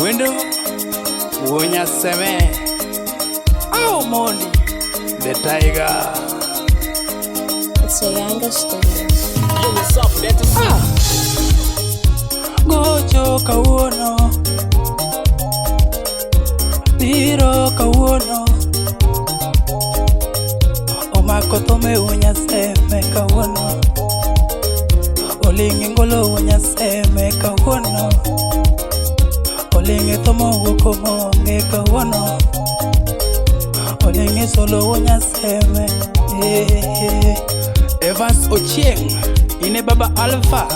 Wendo Wuonyaseme Au Mondi The Tiger. It's Ayanga Studios. Yo, what's up, Beto? Gocho kawuono, biro kawuono, omako thome wuonyaseme kawuono, oling' ngolo wuonyaseme kawuono, oling' e thomo wuok omonge kawuono, oling' e solo wuonyaseme. Eh, eh. Evans Ochieng, ine Baba Alpha.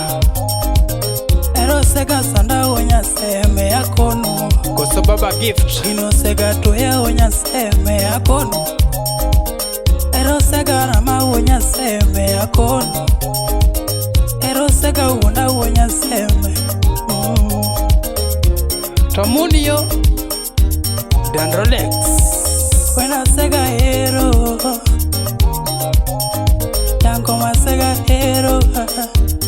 Ero sega sanda wuonyaseme akonu. Koso Baba Gift. Gino sega toya wuonyaseme akonu. Ero sega rama wuonyaseme akonu. Ero sega wuonda wuonyaseme. Tomunio Dan Rolex. Wena sega hero. Janko masega hero.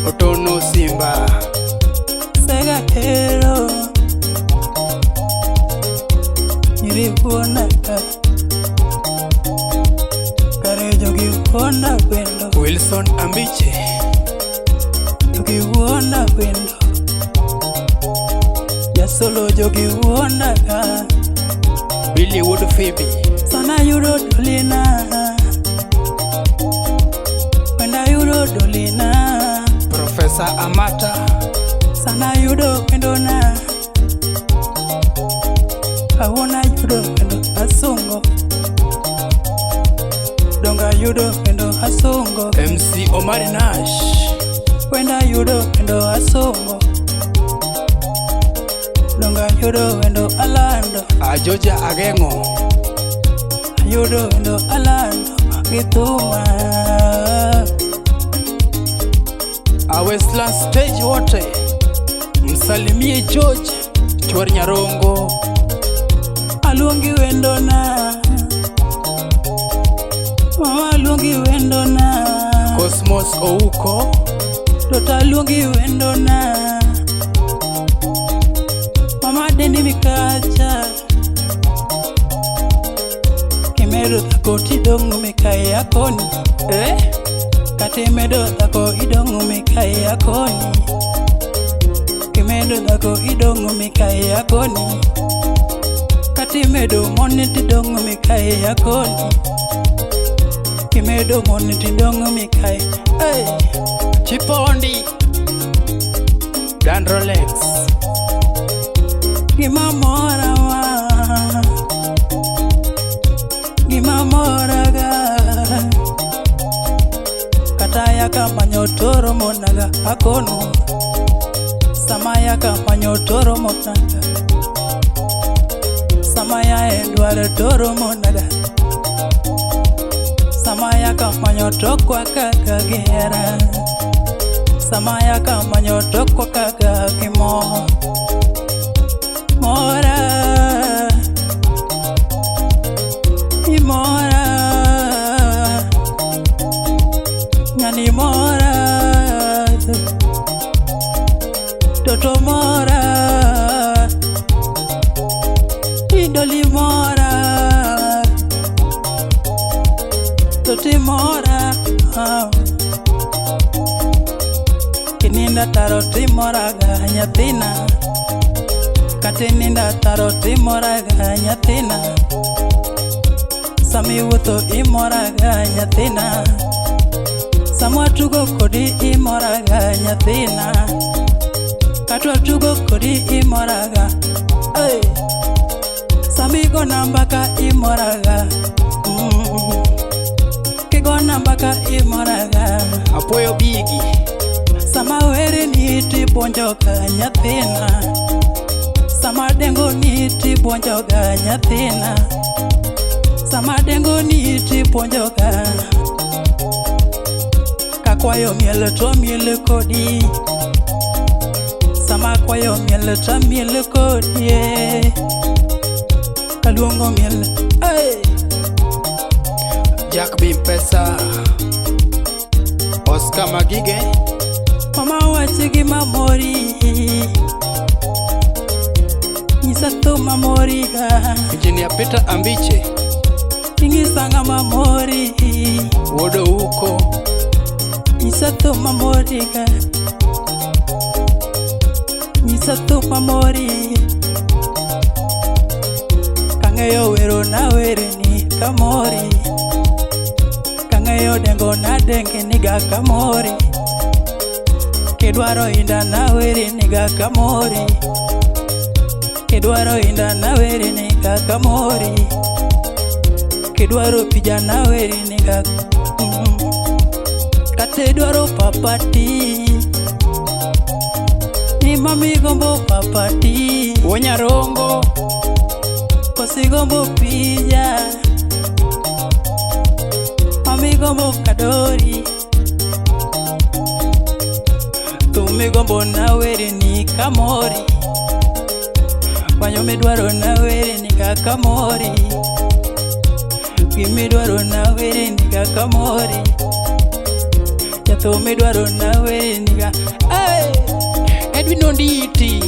Otono Simba. Sega hero. Nyiri wuonaka. Kare jogi wuonda wendo. Wilson Ambiche. Jogi wuonda wendo. Jasolo jogi wuonda ka. Billy Wood Phoebe. Sana yudo dolina. Wenda yudo dolina. Professor Amata. Sana yudo wendona. Kawuono ayudo wendo asungo. Donga yudo wendo asungo. MC Omari Nash. Wenda yudo wendo asungo. Donga yudo wendo alando. Ajoja Ageng'o. Ayudo wendo alando. Githuma. A Westland Stage wote. Msalimie George Chwar Nyarongo. Aluongi wendona. Mama aluongi wendona. Cosmos Ouko. Tota aluongi wendona. Mama dendi mikacha. Kimedo dhako tidong' mikayi akoni. Eh? Kata imedo dhako idong' mikayi akoni. Kimedo dhako idong' mikayi akoni. Kata imedo mon tidong' mikayi akoni. Kimedo mon tidong' mikayi. Hey! Chipondi. Dan Rolex. Gima mora ma. Gima mora ga. Kata yaka manyo toro monaga akono. Sama yaka manyo toro monaga. Sama ya e dwaro toro monaga. Sama yaka manyo tokwa kaka gihera. Sama yaka manyo tokwa kaka gimo. Mora. Imora. Nyani mora. Toto mora. Idoli mora. Toti mora. Kininda taro timoraga nyathina. Katininda taro timoraga nyathina. Sama iwuotho imoraga nyathina. Sama watugo kodi imoraga nyathina. Kata watugo kodi imoraga. Hey. Sama igona mbaka imoraga. Kigona mbaka imoraga. Apoyo Bigi. Sama wereni tibuonjoga nyathina. Sama dengoni tibuonjoga nyathina. Sama dengoni tibuonjoga. Kakwayo miel to miel kodi. Sama akwayo miel to miel kodi. Kaluongo miel. Hey! Jack Bimpesa. Oscar Magige. Mama wach gima mori. thum mamoriga. Engineer Peter Ambiche. Inyisa ng'ama mori. Wuod Ouko. Nyisa thum mamoriga. Nyisa thum mamori. Kang'eyo wero na wereni kamori. Kang'eyo dengo na dengeniga kamori. Kidwaro inda na wereniga kamori. Kidwaro inda na wereniga kamori. Kidwaro pija na wereniga. Kata idwaro papati. Ni mami gombo papati. Wonyarongo. Kosigombo pija. Mami gombo kadori. Thum migombo na wereni kamori. Manyo midwaro na wereni kakamori. Gimidwaro na wereni kakamori. Jathum midwaro na wereni ka. Hey! Edwin Onditi.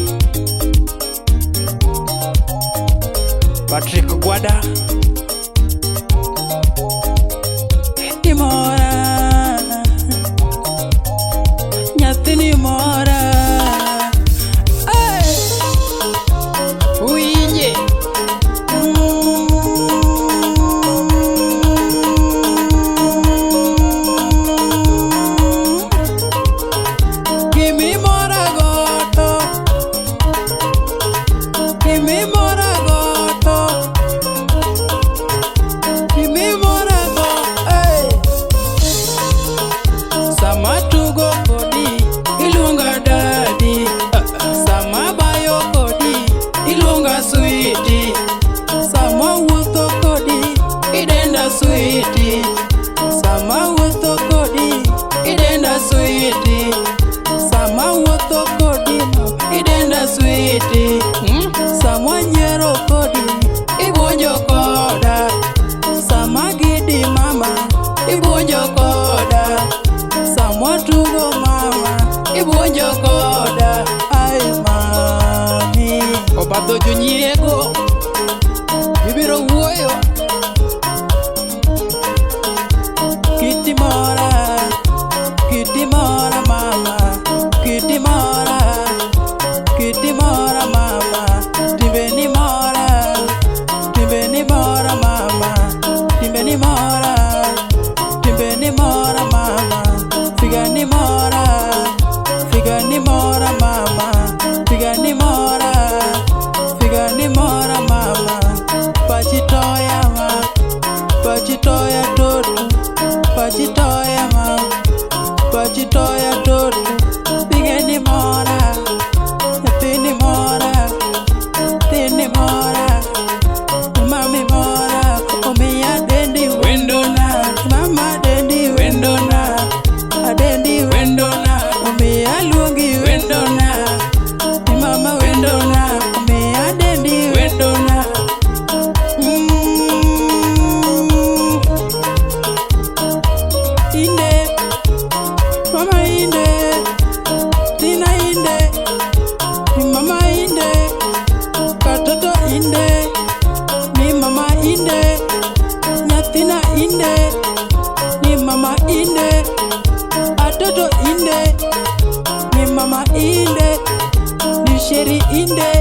Patrick Gwada. Imora. Nyathini mora. Hey! Uinje. Gimimora goto. Gimimora goto. Gimimora go. Hey! Sama tugo kodi iluonga daddy. Sama bayo kodi iluonga sweetie. Sama wuotho kodi idenda sweetie. Sama wuotho kodi idenda sweetie. Sama wuotho kodi idenda sweetie. Sama nyiero kodi ibuonjo koda. Sama gidi mama ibuonjo koda. Sama tugo mama ibuonjo koda. Ai mami. Obadho jonyiego. Gibiro wuoyo. Kiti mora, kiti mora mama, kiti mora, kiti mora mama, timbeni mora, timbeni mora mama, timbeni mora, timbeni mora mama, figani mora, figani mora mama, figani mora, figani mora mama, pachitoya ma, pachitoya toto. Pachitoya ma, pachitoya toto, bigeni mora, nyathini mora, nyathini mora, mami mora, omiya dendi wendona, mama dendi wendona, adendi wendona, omiya luongi wendona, mama wendona, omiya dendi wendona. Inde, mama inde, Tina inde, mama inde, katoto inde, ni mama inde, nyathina inde, ni mama inde, atoto inde, ni mama inde, ni sheri inde.